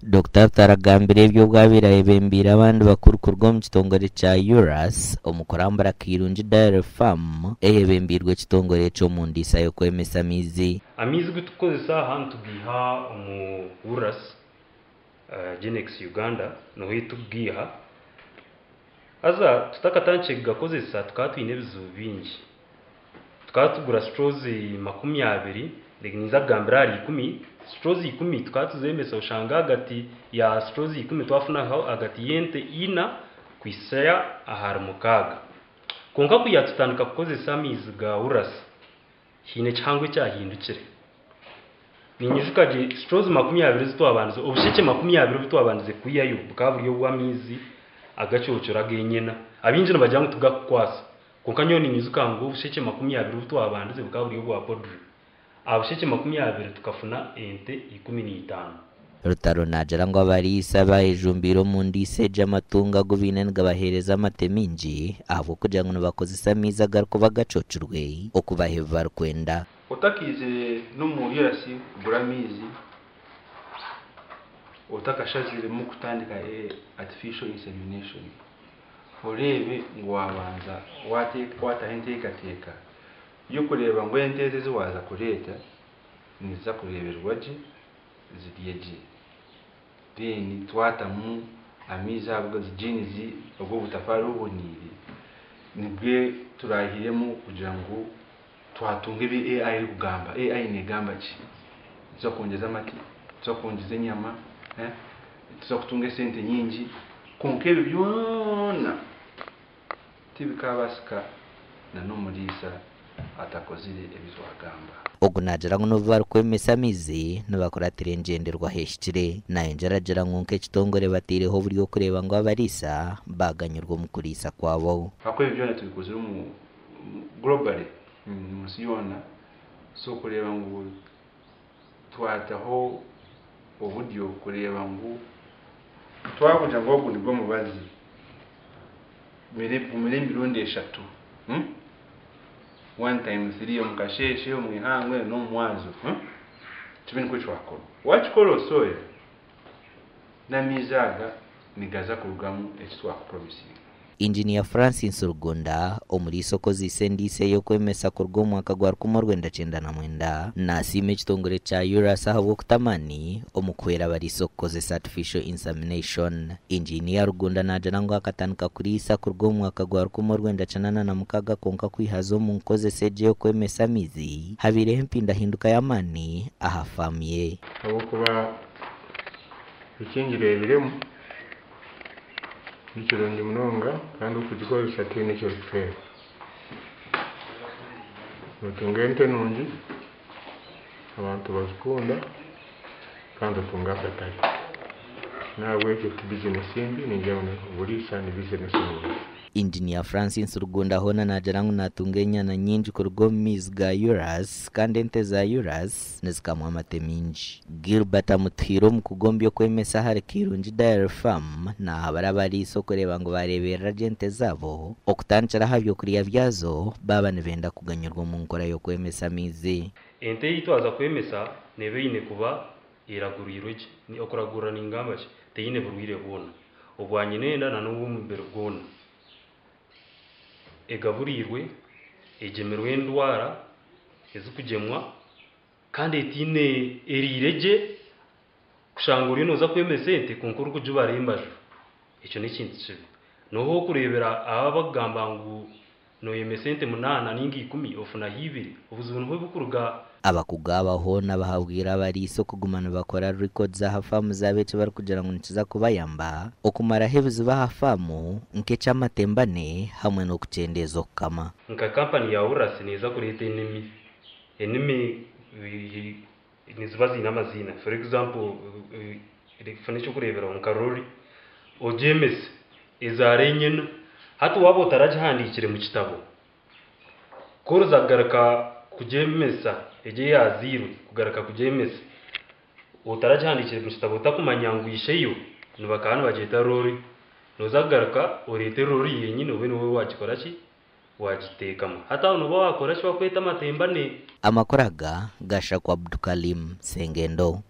Dokita Rutaro agambire ebi obu abaire ayebembeire abandi bakuru kuruga omu kitongore kya URAS omu kurambura Keirungi Dairy Farm eyebembeirwe ekitongore ekyo omu ndiisa y'okwemesa amaizi. Amaizi agu turikukozesa aha nitugaiha omu URAS Genex Uganda niho turikugaiha. Haza tutakatandikire kugakozesa tukaba twine ebizibu bingi. Tukaba tugura straws 20, ninza kugambira ahari 10, straws 10 tukaba tuzemesa oshanga ahagati ya straws 10 twafunaho ahagati y'ente ina kuhitsya ahari 6. Kwonka kwiha tutandika kukozesa amaizi ga URAS, haine ekihango ekyahindukire. Ninyijuka gye straws 20 ezi twabandize, obushekye 20 obu twabandize kwihayo bukaba buri obw'amaizi agacoocora ag'enyena. Abaingi nibagira ngu tigakukwasa, kwonka nyowe ninyijuka ngu obushekye 20 obu twabandize bukaba buri obwa poduri. Aha bushekye 20 tukafuna ente 15. Rutaro naagira ngu abariisa abayejumbiire omu ndiisa egi amatungo agu baine nigabaheereza amate maingi ahabw'okugira ngu nibakozesa amaizi agarikuba gacocirwe okubaha ebi barikwenda. Otakaizire n'omu URAS kugura amaizi, otakashaziremu kutandika artificial insemination, oreebe ngu wabanza wataho enteekateeka y'okureeba ngu ente ezi ezi waaza kureeta niziza kureeberwa gye, zirye gye. Then twatamu amaizi ago genes obwo obutafaari buboniire nibwe turahiremu kugira ngu twatunga ebi AI erikugamba. AI negamba ki? Nituza kwongyeza amate, nituza kwongyeza enyama, nituza kutunga esente nyingi. Kwonka ebi byona tibikabaasika na n'omuriisa atakozire ebi twagamba. Ogu naagira ngu n'obu barikwemesa amaizi nibakuratira engyenderwaho ehikire. Nayongyera agira ngu nk'ekitongore bataireho oburyo okureeba ngu abariisa baganyirwa omu kuriisa kwabo. Ahakuba ebi byona tubikozire omu globally omu nsi yoona, so kureeba ngu twataho oburyo kureeba ngu twakugira ngu ogu nigwo mubazi gumire emirundi 3, 1 times 3 omu kasheeshe, omu ihangwe n'omu mwazo, kibe nikwo twakora. Wakikora osoya n'amaizi aga nigaza kurugamu eki twakupromisinga. Injiniya Francis Rugunda omuriisa okozeise endiisa ey'okwemesa kuruga omu mwaka gwa 1999 nasiima ekitongore kya URAS ahabw'okuta amaani omu kuhwera abariisa okukozesa artificial insemination. Injiniya Rugunda naagira ngu akatandika kuriisa kuruga omu mwaka gwa 1986 kwonka kwihaza omu nkozesa egi ey'okwemesa amaizi habaireho empindahinduka y'amaani aha faamu ye. Ahabw'okuba ekingireebiremu ni kirungi munonga kandi okugikozesa tihaine eki orikufeerwa. Notunga ente nungi, abantu bazikunda kandi otunga akatare. Nahabwekyo ti bizinesi mbi, ningira ngu oburiisa ni bizinesi nungi. Injiniya Francis Rugunda hoona naagira ngu naatunga enyana nyingi kuruga omu maizi ga URAS kandi ente za URAS nizikamwa amate mingi. Gilbert Amutuhaire omu kugombya okwemesa ahari Keirungi Dairy Farm naahabura abariisa okureeba ngu bareeberera gye ente zaabo okutandikira aha byokurya byazo baaba nibenda kuganyirwa omu nkora y'okwemesa amaizi. Ente ei twaza kwemesa neeba eine kuba eraguriirwe gye. Okuragurira ningamba ki? Teine burwaire bwona obwa nyinenda na n'obw'omubiri gwona. Egaburiirwe, egyemirwe endwara ezikugyemwa kandi etiine eriire gye kushanga oriyo nooza kwemesa ente kwonka orikugibara embaju. Ekyo n'ekintu kibi. Noho okureebera aba abakugamba ngu nooyemesa ente 8 ninga 10 ofunaho 2, obuzibu niho bukuruga. Abakugu aba hoona bahabwire abariisa okuguma nibakora records aha faamu zaabo eki barikugira ngu nikiza kubayamba okumaraho ebizibu aha faamu nk'ekyamatembane hamwe n'okukyendeeza okukama. Nka kampani ya URAS neeza kureeta enimi. Enimi niziba ziine amaziina. For example, funa ekyokureeberaho nka rori, ogyemese ezaara enyena. Hati waaba otaragihandiikire mu kitabo, ku oriza kugaruka kugyemesa egyo eyazairwe kugaruka kugyemesa otaragihandiikire mu kitabo otakumanya ngu isheyo nibakaba nibagyeta rori, nooza kugaruka oreete rori yenyine obe niwe wagikora ki? Wagiteekamu. Hati aho nooba wakora ki bakweta amatembane. Amakuru aga gashakwa Abdukalim Sengendo.